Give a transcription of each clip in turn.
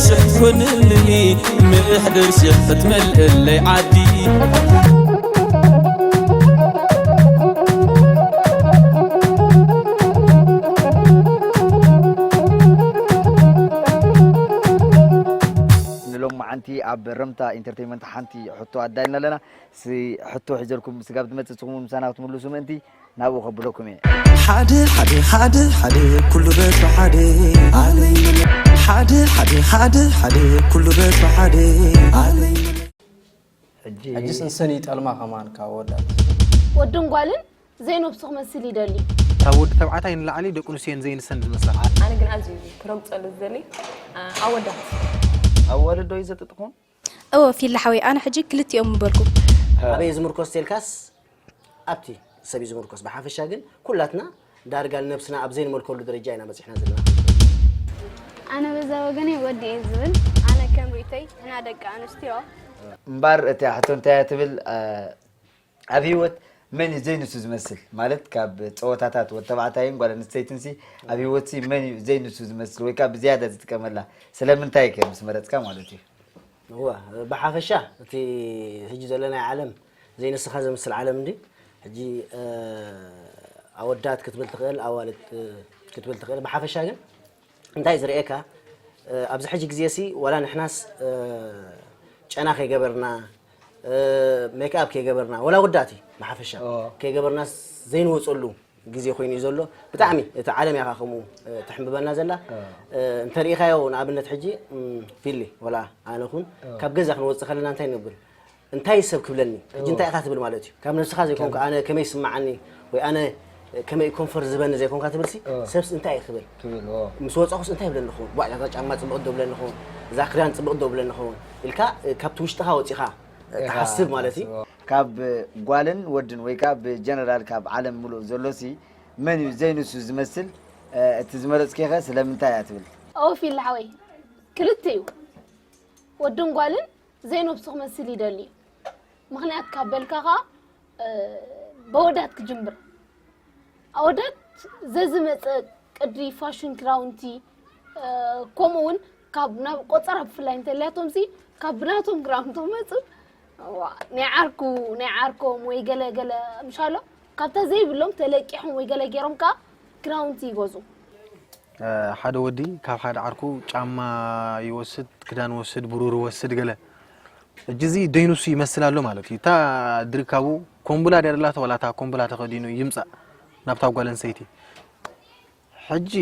ሸኮንልኒ ምሕድር ሽሕ ክትመልእለይ ዓዲ። ንሎማዓንቲ ኣብ ረምታ ኢንተርቴይመንት ሓንቲ ሕቶ ኣዳልና ኣለና። ሲ ሕቶ ሒዘልኩም ስጋብ ዝመጽእ ንስኹም ምሳና ክትምልሱ ምእንቲ ናብኡ ከብለኩም እየ። ሓደ ሓደ ሓደ ሓደ ኩሉ በቲ ሓደ ኣለይ መለ ሓደ ሓደ ሓደ ሓደ ኩሉ በቲ ሓደ ኣለይ መለ ሕጅስ እንሰን ይጠልማ ከማን ካብ ወዳት ወድን ጓልን ዘይነብሱ ክመስል ይደሊ። ካብ ወዲ ተባዕታይ ንላዕሊ ደቂ ኣንስትዮን ዘይንሰን ዝመስላ። ኣነ ግን ኣዝዩ ክረግፀሉ ዝደሊ ኣወዳት ኣብ ወለዶ እዩ ዘጥጥኹም እወ ፊላ ሓወይ ኣነ ሕጂ ክልቲኦም ምበልኩ ኣበይ ዝምርኮስ ተልካስ ኣብቲ ሰብ እዩ ዝምርኮስ ብሓፈሻ ግን ኩላትና ዳርጋ ንነብስና ኣብ ዘይንመልከሉ ደረጃ ኢና በፂሕና ዘለና ኣነ በዛ ወገነይ ወዲ እየ ዝብል ኣነ ከም ርእይቶይ ንሕና ደቂ ኣንስትዮ እምባር እቲኣ ሕቶ እንታይ እያ ትብል ኣብ ህይወት መን እዩ ዘይንሱ ዝመስል ማለት ካብ ፀወታታት ወዲ ተባዕታይን ጓል ኣንስተይትን ሲ ኣብ ህይወት ሲ መን እዩ ዘይንሱ ዝመስል ወይ ከዓ ብዝያዳ ዝጥቀመላ ስለምንታይ ከ ምስ መረፅካ ማለት እዩ እወ ብሓፈሻ እቲ ሕጂ ዘለናይ ዓለም ዘይንስኻ ዘምስል ዓለም እንዲ ሕጂ ኣወዳት ክትብል ትኽእል ኣዋልድ ክትብል ትኽእል ብሓፈሻ ግን እንታይ ዝርእየካ ኣብዚ ሕጂ ግዜ ሲ ዋላ ንሕናስ ጨና ከይገበርና ሜክኣፕ ከይገበርና ዋላ ወዳእቲ ብሓፈሻ ከይገበርናስ ዘይንወፀሉ ግዜ ኮይኑ እዩ ዘሎ ብጣዕሚ እቲ ዓለም ያኻ ከምኡ ተሕምበና ዘላ እንተሪኢኻዮ ንኣብነት ሕጂ ፊሊ ወላ ኣነ ኹን ካብ ገዛ ክንወፅእ ከለና እንታይ ንብል እንታይ ሰብ ክብለኒ ሕጂ እንታይ ኢኻ ትብል ማለት እዩ ካብ ነብስኻ ዘይኮንኩ ኣነ ከመይ ይስምዓኒ ወይ ኣነ ከመይ ኮንፈርት ዝበኒ ዘይኮንካ ትብልሲ ሰብስ እንታይ እዩ ክብል ምስ ወፀኹስ እንታይ ይብለኒ ኸውን ቧዕ ዛዛ ጫማ ፅብቕ ዶ ብለኒ ኸውን እዛ ክዳን ፅብቕ ዶ ብለኒ ኸውን ኢልካ ካብቲ ውሽጥኻ ወፂኻ ትሓስብ ማለት እዩ ካብ ጓልን ወድን ወይ ከዓ ብጀነራል ካብ ዓለም ምሉእ ዘሎሲ መን እዩ ዘይንሱ ዝመስል እቲ ዝመረፅኪኸ ስለምንታይ እያ ትብል ኦፊል ሓወይ ክልተ እዩ ወድን ጓልን ዘይነብሱ ክመስል ይደሊ እዩ ምኽንያት ካብ በልካ ከዓ በወዳት ክጅምር ኣወዳት ዘዝመፀ ቅዲ ፋሽን ክዳውንቲ ከምኡ እውን ካብ ናብ ቆፀራ ብፍላይ እንተልያቶም ሲ ካብ ብናቶም ክዳውንቲ ክመፁ ናይ ዓርኩ ናይ ዓርኮም ወይ ገለ ገለ ምሻሎ ካብታ ዘይብሎም ተለቂሖም ወይ ገለ ገይሮም ከዓ ክዳውንቲ ይገዙ ሓደ ወዲ ካብ ሓደ ዓርኩ ጫማ ይወስድ፣ ክዳን ይወስድ፣ ብሩር ይወስድ ገለ። ሕጂ እዚ ደይኑሱ ይመስል ኣሎ ማለት እዩ። እታ ድርካቡ ኮምቡላ ድያ ደላቶ ዋላ እታ ኮምቡላ ተኸዲኑ ይምጻእ ናብታ ጓል ኣንሰይቲ። ሕጂ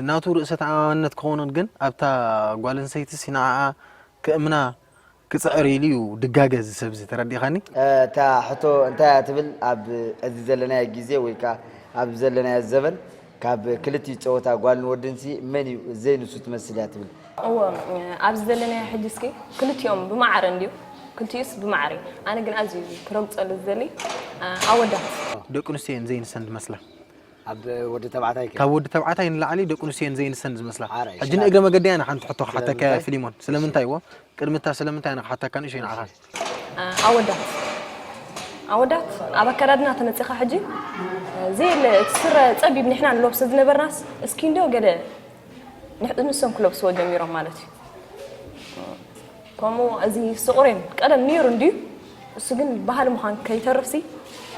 ናቱ ርእሰ ተኣማመነት ክኸውን ግን ኣብታ ጓል ኣንሰይቲ ሲ ንዓኣ ክእምና ክፅዕር ኢሉ እዩ ድጋገ እዚ ሰብ እዚ ተረዲኻኒ? እታ ሕቶ እንታይ እያ ትብል ኣብ እዚ ዘለናዮ ግዜ ወይ ከዓ ኣብ ዘለናዮ ዘበን ካብ ክልቲኡ ፀወታ ጓልን ወድን ሲ መን እዩ ዘይንሱ ትመስል እያ ትብል? እወ ኣብዚ ዘለናዮ ሕጂ እስኪ ክልቲኦም ብማዕረ እንድዩ ክልቲኡስ ብማዕረ ኣነ ግን ኣዝዩ ክረግፀሉ ዝደሊ ኣወዳት ደቂ ኣንስትዮ እየን ዘይንሰን ዝመስላ ኣብ ወዲ ተባዕታይ ከ ካብ ወዲ ተባዕታይ ንላዕሊ ደቂ ኣንስትዮ እየን ዘይንሰን ዝመስላ ሓራይ፣ ሕጂ ሽላ- ንእግረ መገዲ ኣነ ሓንቲ ሕቶ ክሓተካ እየ ፊሊሞን ስለምንታይ እዎ ቅድሚ እታ ስለምንታይ ኣነ ክሓተካ ንእሽተይ ንዓኻ ኣወዳት ኣወዳት ኣብ ኣከዳድና ተመፂኻ ሕጂ ዘየለ እቲ ስረ ፀቢብ ንሕና ንለብሶ ዝነበርናስ እስኪ እንዶ ገለ ንሶም ክለብስዎ ጀሚሮም ማለት እዩ ከምኡ እዚ ስቑሬን ቀደም ነይሩ እንድዩ እሱ ግን ባህሊ ምዃን ከይተርፍሲ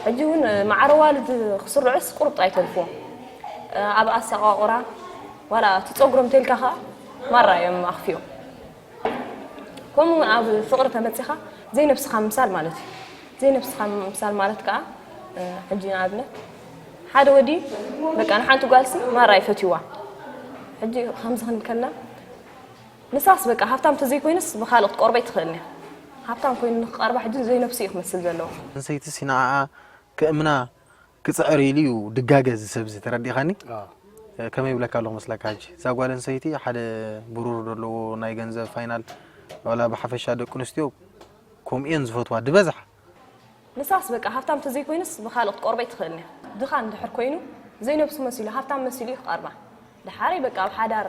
ሕጂ እውን ማዕረ ዋልድ ክስርዑስ ቁሩብ ጥራይ ተልፍዎም ኣብ ኣሰቋቑራ ዋላ እቲ ፀጉሮም ተልካ ከዓ ማራ እዮም ኣኽፊኦም ከምኡ እውን ኣብ ፍቕሪ ተመፂኻ ዘይነብስኻ ምምሳል ማለት እዩ ዘይነብስኻ ምምሳል ማለት ከዓ ሕጂ ንኣብነት ሓደ ወዲ በቃ ንሓንቲ ጓልሲ ማራ ይፈትይዋ ሕጂ ከምዚ ክንከላ ንሳስ በቃ ሃብታም ተዘይኮይንስ ብካልእ ክትቆርባ ይትኽእልን እያ ሃብታም ኮይኑ ንክቀርባ ሕጂ ዘይነብሱ እዩ ክመስል ዘለዎ ኣንሰይትሲ ንዓኣ ክእምና ክፅዕር ኢሉ እዩ ድጋገ እዚ ሰብ እዚ ተረዲእኻኒ ከመይ ይብለካ ኣለኹ መስለካ ሕጂ እዛ ጓል ኣንሰይቲ ሓደ ብሩር ዘለዎ ናይ ገንዘብ ፋይናል ዋላ ብሓፈሻ ደቂ ኣንስትዮ ከምኡ እየን ዝፈትዋ ድበዝሓ ንሳስ በቃ ሃብታም ተዘይኮይንስ ብካልእ ክትቆርባ ይትኽእልን እያ ድኻ እንድሕር ኮይኑ ዘይነብሱ መሲሉ ሃብታም መሲሉ እዩ ክቐርባ ድሓረይ በቃ ኣብ ሓዳር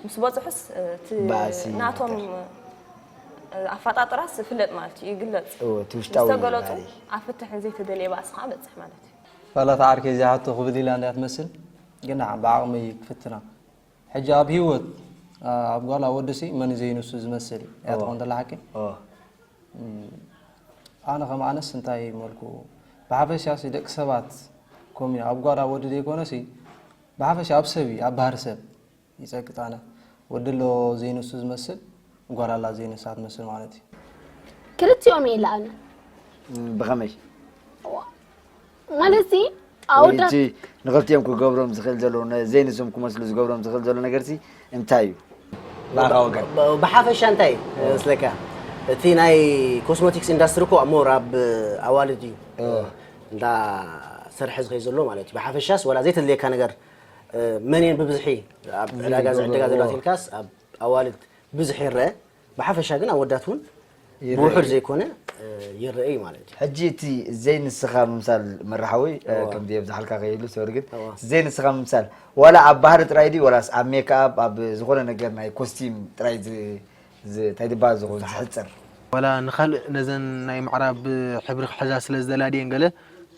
ምስ በፅሑስ እቲ ናቶም ኣፋጣጥራስ ይፍለጥ ማለት እዩ ይግለፅ ዝተገለፁ ኣብ ፍትሕን ዘይተደልየ ባእሲ ከዓ በፅሕ ማለት እዩ ፈለታ ዓርከይ እዚኣ ሕቶ ክብል ኢላ እንድያ ትመስል ግን ብዓቕመይ ክፍትና ሕጂ ኣብ ህይወት ኣብ ጓል ኣብ ወዲ ሲ መን እዩ ዘይንሱ ዝመስል እዩ። እያ ትኾን ተላ ሓቂ? ኣነ ከም ኣነስ እንታይ መልኩ ብሓፈሻ ሲ ደቂ ሰባት ከምኡ እዩ። ኣብ ጓል ኣብ ወዲ ዘይኮነ ሲ ብሓፈሻ ኣብ ሰብ እዩ፣ ኣብ ባህሪ ሰብ ይጸቅጥ። ኣነ ወዲ ኣሎ ዘይንሱ ዝመስል፣ ጓል ኣላ ዘይንሳ ትመስል ማለት እዩ። ክልቲኦም እየ ይለኣሉ። ብኸመይ? ማለት ሲ ኣወዳት እቲ ንኽልቲኦም ክገብሮም ዝኽእል ዘሎ ነ- ዘይንሶም ክመስሉ ዝገብሮም ዝኽእል ዘሎ ነገር ሲ እንታይ እዩ? ብኣኻ ወገን ብሓፈሻ እንታይ መስለካ፣ እቲ ናይ ኮስሞቲክስ ኢንዳስትሪ እኮ ሞር ኣብ ኣዋልድ እዩ እንዳ ሰርሐ ዝኸይ ዘሎ ማለት እዩ። ብሓፈሻስ ዋላ ዘይተድልየካ ነገር መን እየን ብብዝሒ ኣብ ዕዳጋ ዝዕደጋ ዘለዋ ኢልካስ ኣብ ኣዋልድ ብዝሒ ይረአ። ብሓፈሻ ግን ኣወዳት እውን ብውሑድ ዘይኮነ ይረአ እዩ ማለት እዩ። ሕጂ እቲ ዘይንስኻ ምምሳል መራሓወይ ከምዚ የብዝሓልካ ከይሉ ሶሪ ግን እቲ ዘይንስኻ ምምሳል ዋላ ኣብ ባህሪ ጥራይ ድዩ ዋላስ ኣብ ሜክኣፕ ኣብ ዝኾነ ነገር ናይ ኮስቲም ጥራይ ዝ- ዝ- እንታይ ድበሃል ዝኾን ዝሕፅር ዋላ ንኻልእ ነዘን ናይ ምዕራብ ሕብሪ ክሕዛ ስለ ዝደላ ድየን ገለ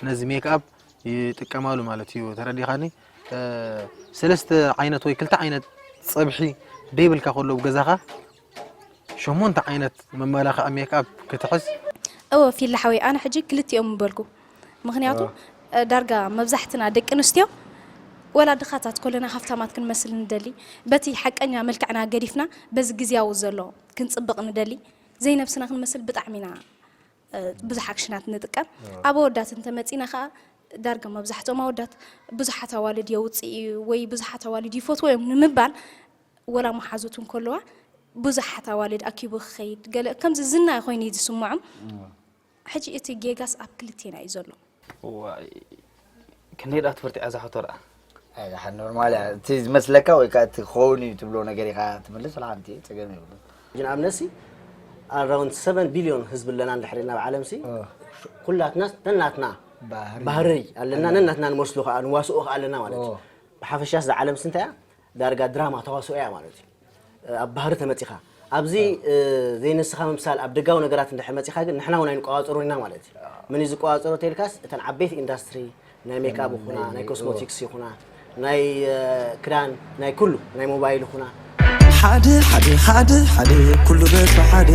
ነዚ ሜክኣፕ ይጥቀማሉ ማለት እዩ። ተረዲኻኒ? ሰለስተ ዓይነት ወይ ክልተ ዓይነት ፀብሒ ደይብልካ ከሎ ኣብ ገዛኻ ሸሞንተ ዓይነት መመላኽዒ ሜክኣፕ ክትሕዝ። እወ ፊላ ሓወይ ኣነ ሕጂ ክልቲኦም ምበልኩ ምኽንያቱ ዳርጋ መብዛሕትና ደቂ ኣንስትዮ ወላ ድኻታት ኮለና ሃፍታማት ክንመስል ንደሊ በቲ ሓቀኛ መልክዕና ገዲፍና በዚ ግዝያዊ ዘሎ ክንፅብቕ ንደሊ ዘይነብስና ክንመስል ብጣዕሚ ኢና ብዙሕ ኣክሽናት ንጥቀም ኣብ ኣወዳት እንተመፂና ከዓ ዳርጋ መብዛሕትኦም ኣወዳት ብዙሓት ኣዋልድ የውፅእ እዩ ወይ ብዙሓት ኣዋልድ ይፈትዎ እዮም ንምባል ወላ መሓዙት እንከለዋ ብዙሓት ኣዋልድ ኣኪቡ ክኸይድ ገለ ከምዚ ዝና ኮይኑ እዩ ዝስምዖም ሕጂ እቲ ጌጋስ ኣብ ክልቴና እዩ ዘሎ ዋይ ክንደይ ደኣ ትፈርትያ እዛ ሕቶ ደኣ ኣይ ደሓን ኖርማል እያ እቲ ዝመስለካ ወይ ከዓ እቲ ክኸውን እዩ ትብሎ ነገር ኢኻ ትምልስ ወላ ሓንቲ ፀገም የብሉ ግን ኣብነሲ ኣራውንድ ሰቨን ቢልዮን ህዝቢ ኣለና እንድሕር ናብ ዓለም ሲ ኩላትና ነናትና ባህሪ ኣለና ነናትና ንመስሉ ከዓ ንዋስኦ ከዓ ኣለና ማለት እዩ ብሓፈሻስ እዛ ዓለም ስንታይ እያ ዳርጋ ድራማ ተዋስኦ እያ ማለት እዩ ኣብ ባህሪ ተመፂኻ ኣብዚ ዘይነስኻ ምምሳል ኣብ ደጋዊ ነገራት እንድሕር መፂኻ ግን ንሕና እውን ኣይንቆፃፀሮን ኢና ማለት እዩ መን እዩ ዝቆፃፀሮ ተልካስ እተን ዓበይቲ ኢንዳስትሪ ናይ ሜክኣፕ ይኹና ናይ ኮስሞቲክስ ይኹና ናይ ክዳን ናይ ኩሉ ናይ ሞባይል ይኹና ሓደ ሓደ ሓደ ሓደ ኩሉ በብሓደ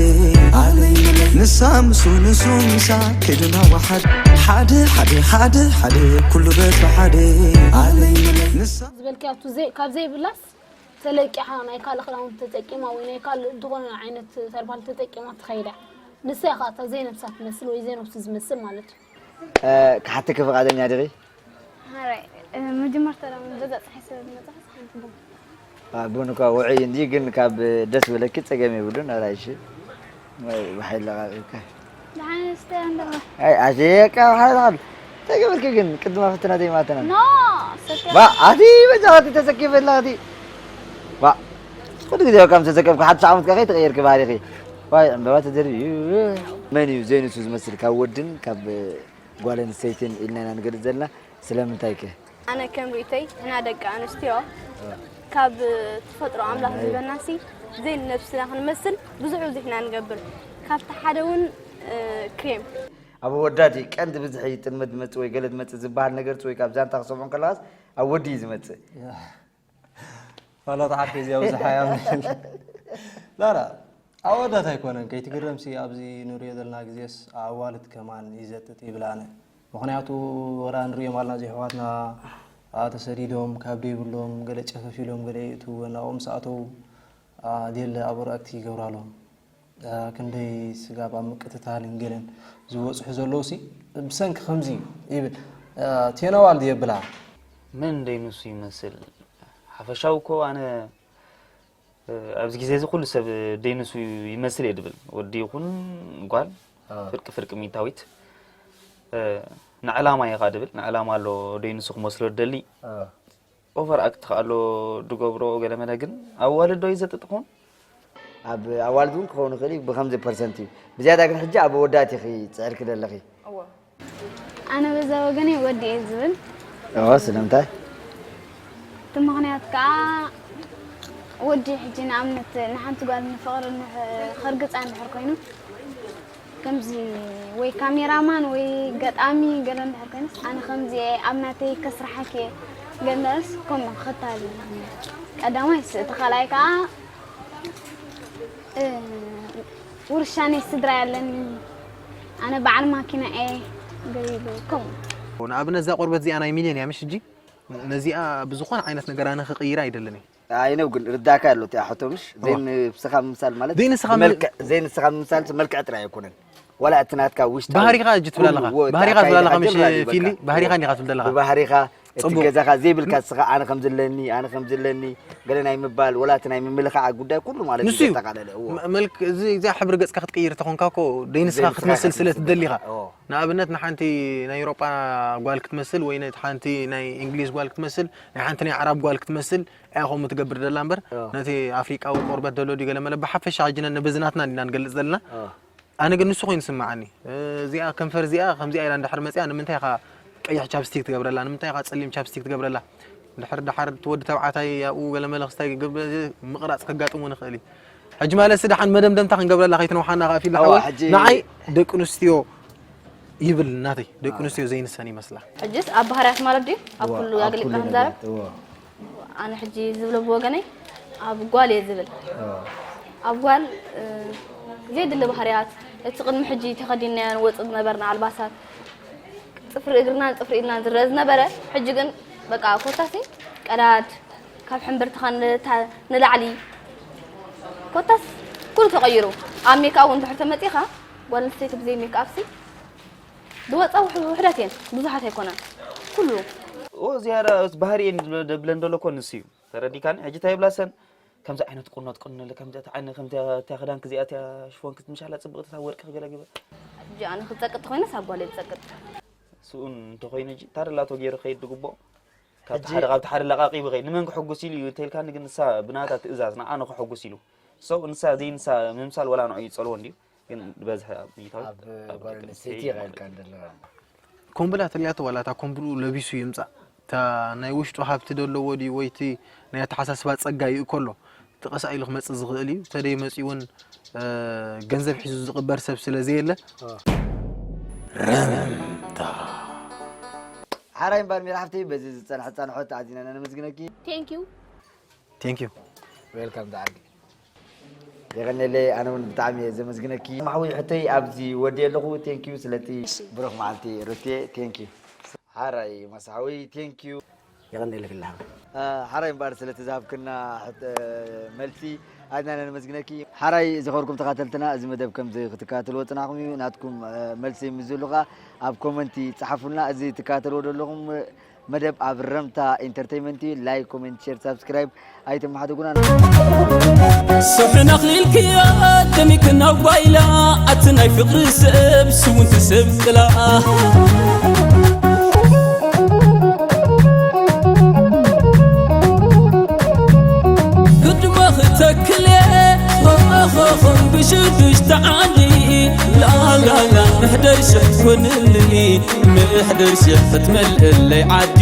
ኣለይ ንሳ ምሱ ንሱ ምሳ ከይዱና ወሓደ ሓደ ሓደ ሓደ ሓደ ኩሉ በብሓደ ኣለይ ንሳ ዝበልክያ ካብ ዘይብላስ ተለቂሓ ናይ ካልእ ክዳውንቲ ተጠቂማ ወይ ናይ ካልእ ዝኾነ ዓይነት ተርባል ተጠቂማ ትኸይዳ ንሳ ኢኻ እታ ዘይነብሳ ትመስል ወይ ዘይነብሱ ዝመስል ማለት እዩ ክሓተኪ ፍቓደኛ ዲኺ? ሓራይ መጀመርታ ዳ ገዛ ፀሓይ ስለ ዝመፅኣ ሓንቲ ቡን ቡን እኳ ውዑይ እንዲ ግን ካብ ደስ በለኪ ፀገም የብሉን ኣራይሽ ብሓይሊ ለቃቂብካ ደሓን ስተ እንዳ ኣይ ኣሸየቃ ብሓይሊ ሓል እንታይ ገበርኪ ግን ቅድማ ፈተና ዘይማተና ኖ ሰከ ባ ኣቲ በጃ ኣቲ ተሰኪፈላ ኣቲ ባ ኩሉ ግዜ ከም ተሰከፍኩ ሓድሽ ዓመት ከኸይ ተቀየርኪ ባህሪኺ ዋይ ዕምበባ ተደርቢ መን እዩ ዘይንሱ ዝመስል ካብ ወድን ካብ ጓል ኣንስተይትን ኢልና ኢና ንገልፅ ዘለና ስለምንታይ ከ ኣነ ከም ርእይቶይ ንሕና ደቂ ኣንስትዮ ካብ ተፈጥሮ ኣምላኽ ዝህበናሲ ዘይንነብስና ክንመስል ብዙሕ ብዙሕ ኢና ንገብር ካብቲ ሓደ እውን ክሬም ኣብ ኣወዳት እዩ ቀንዲ ብዝሒ ጥልሚ ድመፅእ ወይ ገለ ድመፅእ ዝበሃል ነገር ፂ ወይ ካብ ዛንታ ክሰምዖ ከለኻስ ኣብ ወዲ እዩ ዝመፅእ ፋላጥ ዓርከይ እዚኣ ብዙሕ ኣያምንን ላላ ኣወዳት ኣይኮነን ከይትግረምሲ ኣብዚ ንሪኦ ዘለና ግዜስ ኣዋልድ ከማን ይዘጥጥ ይብል ኣነ ምኽንያቱ ወላ ንሪኦም ኣልና እዚ ኣሕዋትና ተሰዲዶም ካብ ደይብሎም ገለ ጨፈፊሎም ገለ የእትው ናብኦም ምስ ኣተው ዴለ ኣብ ሪኣክት ይገብራሎም ክንደይ ስጋብ ኣብ ምቅትታልን ገለን ዝበፅሑ ዘለዉ ሲ ብሰንኪ ከምዚ እዩ ይብል ቴና ዋልድ የብላ መን ደይ ንሱ ይመስል ሓፈሻዊ እኮ ኣነ ኣብዚ ግዜ እዚ ኩሉ ሰብ ደይ ንሱ ይመስል እየ ድብል ወዲ ይኹን ጓል ፍርቂ ፍርቂ ሚታዊት ንዕላማ ኢኻ ድብል ንዕላማ ኣሎ ደይ ንሱ ክመስሎ ደሊ ኦቨር ኣክት ኣሎ ድገብሮ ገለመለ ግን ኣዋልድ ዶ ይዘጥጥ ክኾን? ኣብ ኣዋልድ እውን ክኸውን ይኽእል እዩ ብከምዚ ፐርሰንት እዩ ብዝያዳ ግን ሕጂ ኣብ ኣወዳት ኢኺ ፅዕርኪ ዘለኺ ኣነ በዛ ወገነይ ወዲ እየ ዝብል ስለምንታይ እቲ ምኽንያት ከዓ ወዲ ሕጂ ንኣብነት ንሓንቲ ጓል ንፍቕሪ ከርግፃ እንድሕር ኮይኑ ከምዚ ወይ ካሜራማን ወይ ገጣሚ ገለ እንድሕር ኮይነስ ኣነ ከምዚ እየ ኣብ ናተይ ከስርሓክ እየ ገለስ ከምኡ ክኽታል እዩ ቀዳማይ ስእቲ ካልኣይ ከዓ እ፣ ውርሻ ናይ ስድራ ያለኒ፣ ኣነ በዓል ማኪና እየ፣ ገለ ከምኡ። ንኣብነት እዛ ቆርበት እዚኣ ናይ ሚልዮን እያ፣ ምሽ ሕጂ? ነዚኣ ብዝኾነ ዓይነት ነገር ኣነ ክቕይራ ኣይደልን እየ። ኣይነው ግን ርዳእካ ኣሎ እቲኣ ሕቶ፣ ምሽ? እዋ። ዘይንስኻ ምምሳል ማለት ዘይንስኻ ም- ብመልክዕ፣ ዘይንስኻ ምምሳል መልክዕ ጥራይ ኣይኮነን። ዋላ እቲ ናትካ ውሽጣዊ ባህሪኻ ሕጂ ትብል ኣለኻ። ኩሉ፣ እዎ፣ ባህሪኻ እታ ትብል ኣለኻ፣ ካይድካ ምሽ ጀምር፣ ፊሊ? በቃ። ባህሪኻ እንዲኻ ትብል ዘለኻ። ብባህሪኻ፣ እቲ ጽቡቕ። ገዛኻ ዘይብልካ ንስኻ ኣነ ከም ዘለኒ፣ ኣነ ከም ዘለኒ፣ ገለ ናይ ምባል፣ ዋላ እቲ ናይ ምምልኻዕ ጉዳይ ኩሉ ማለት እዩ ንሱ እዩ። ዘጠቓለለ። እዎ። መ-፣ መልክ-፣ እዚ፣ እዚኣ ሕብሪ ገጽካ ክትቅይር ተኾንካ እኮ፣ ደይ ንስኻ ዘይንስኻ ክትመስል ስለ ክትመስል ትደሊ ኢኻ። እዎ። ንኣብነት ንሓንቲ ናይ ኤውሮጳ ጓል ክትመስል ወይ ነቲ ሓንቲ ናይ እንግሊዝ ጓል ክትመስል፣ ናይ ሓንቲ ናይ ዓራብ ጓል ክትመስል፣ እያ ከምኡ ትገብር ዘላ እምበር፣ ኦ። ነቲ ኣፍሪቃዊ ቆርበት ዘሎ ድዩ ገለ መለ፣ ብሓፈሻ ሕጂ ነን በዚ ናትና ኢና ንገልጽ ዘለና። ኦ። ኣነ ግን ንሱ ኮይኑ ይስምዓኒ። እ፣ እዚኣ ከንፈር እዚኣ ከምዚኣ ኢላ እንድሕር መጺኣ፣ ንምንታይ ኢኻ ቀይሕ ቻፕስቲክ ትገብረላ? ንምንታይ ኢኻ ጸሊም ቻፕስቲክ ትገብረላ? እንድሕር ደሓር እቲ ወዲ ተባዕታይ ኣብኡ ገለ መለ ክስታይ ክገብር፣ ምቕራጽ ከጋጥሞ ንኽእል እዩ። ሕጂ ማለት ደሓን መደምደምታ ክንገብረላ ከይትነውሓና ከኣ ፊላ እዋ፣ ሓወይ፣ ሕጂ ንዓይ ደቂ ኣንስትዮ ይብል ናተይ፣ ደቂ ኣንስትዮ ዘይንሰን ይመስላ። ሕጅስ ኣብ ባህርያት ማለት ድዩ? ኣብ እዋ፣ ኩሉ ኣብ ኣግሊጽና ኩሉ ክንዛረብ? ነገራት፣ እዋ። ኣነ ሕጂ ዝብሎ ብወገነይ ኣብ ጓል እየ ዝብል። እዋ። ኣብ ጓል፣ እ፣ ዘይድሊ ባህርያት፣ እቲ ቅድሚ ሕጂ ተኸዲንናዮ ንወጽእ ዝነበርና ኣልባሳት፣ ጽፍሪ እግርናን ጽፍሪ ኢድናን ዝረአ ዝነበረ፣ ሕጂ ግን በቃ ኮታሲ ቀዳድ፣ ካብ ሕምብርትኻ ንታ-፣ ንላዕሊ ኮታስ ኩሉ ተቐይሩ። ኣብ ሜክኣፕ እውን ድሕር ተመጺኻ፣ ጓል ኣንስተይቲ ብዘይ ሜክኣፕሲ ዝወጻ ውሕ-፣ ውሕዳት እየን፣ ብዙሓት ኣይኮናን። ኩሉ። ኦ፣ ዝያዳ ባህሪ እየን ዝብለ-፣ ደብለን ዘሎ እኮ ንሱ እዩ። ተረዲካኒ? ሕጂ እንታይ ይብላ ሰን? ከምዚ ዓይነት ቁኖ ትቁነለ፣ ከምዚ ዓይነት፣ ከምዚ ክዳንኪ እዚኣ እቲኣ ሽፎንኪ ምሻላ ጽብቕቲ፣ እታ ወርቂ ክገለ ግበር። ሕጂ ኣነ ክጸቅጥ ኮይነስ ኣብ ጓል እየ ዝጸቅጥ። ስኡን እንተኾይኑ ሕጂ፣ እታ ደላቶ ገይሩ ክኸይድ ዝግብኦ፣ ካብቲ ሕጂ ሓደ፣ ካብቲ ሓደ ለቓቒቡ ኸይድ። ንመን ክሕጉስ ኢሉ እዩ እንተኢልካኒ ግን፣ ንሳ ብናታ ትእዛዝ ንዓኣ ንኽሕጉስ ኢሉ። So፣ ንሳ ዘይንሳ ምምሳል ወላ ንዑ ይጸልዎ እንድዩ። ግን ዝበዝሐ ኣብ ሚእታዊት ኣብ ኣብ ጓል ደቂ ኣንስተይቲ ኣንስተይቲ ኢኻ ማለት ኢልካ እዩ። እንደለኻ። ኮምብላ ትሪኣቶ ዋላ እታ ኮምብልኡ ለቢሱ ይምጻእ። እታ ናይ ውሽጡ ሃብቲ ደለዎ ድዩ ወይ እቲ ናይ ኣተሓሳስባ ጸጋ ይእኮ ኣሎ። እቲ ቀስ ኢሉ ክመጽእ ዝኽእል እዩ። ተደይ መጺኡ እውን፣ እ፣ ገንዘብ ሒዙ ዝቕበር ሰብ ስለ ዘየለ። ኦ። ረምታ። ሓራይ እምበር ሜሪ ሓፍተይ፣ በዚ ዝጸንሐ ጻንሖት ኣዚና ነመስግነኪ። Thank you። Thank you። Welcome ዳዓል። የቐነለይ፣ ኣነ እውን ብጣዕሚ እየ ዘመስግነኪ። ማሕዊ ሕቶይ ኣብዚ ወዲ ኣለኹ። Thank you ስለቲ እሺ። ብሩኽ መዓልቲ ሩቴ። Thank you። ሓራይ መሳሕዊ፣ thank you። የቐነለይ ክላሃ። እ፣ ሓራይ እምበኣር ስለቲ ዝሃብክና ሕት-፣ እ፣ መልሲ ኣዝና ነመስግነኪ። ሓራይ ዝኸበርኩም ተኻተልትና፣ እዚ መደብ ከምዚ ክትከታተልዎ ጽናሕኩም እዩ። ናትኩም፣ እ፣ መልሲ ምስ ዝህሉ ከኣ ኣብ ኮመንቲ ጸሓፉልና። እዚ ትከታተልዎ ዘለኹም መደብ ኣብ ረምታ ኢንተርተይመንት እዩ። ላይክ፣ ኮሜንት፣ ሼር፣ ሳብስክራይብ ኣይትመሓድጉና። ስሕን ኣኽሊልክያ ደሚክና ጓይላ፣ ኣቲ ናይ ፍቕሪ ሰብ ስውንቲ ሰብ ቅላ። ግድመ ክተክልየ ኾኾኾን ብሽዱሽተ ዓንዲ ላላላ ምሕደር ሽሕ ትኮንልኒ ምሕደር ሽሕ ክትመልእለይ ዓዲ።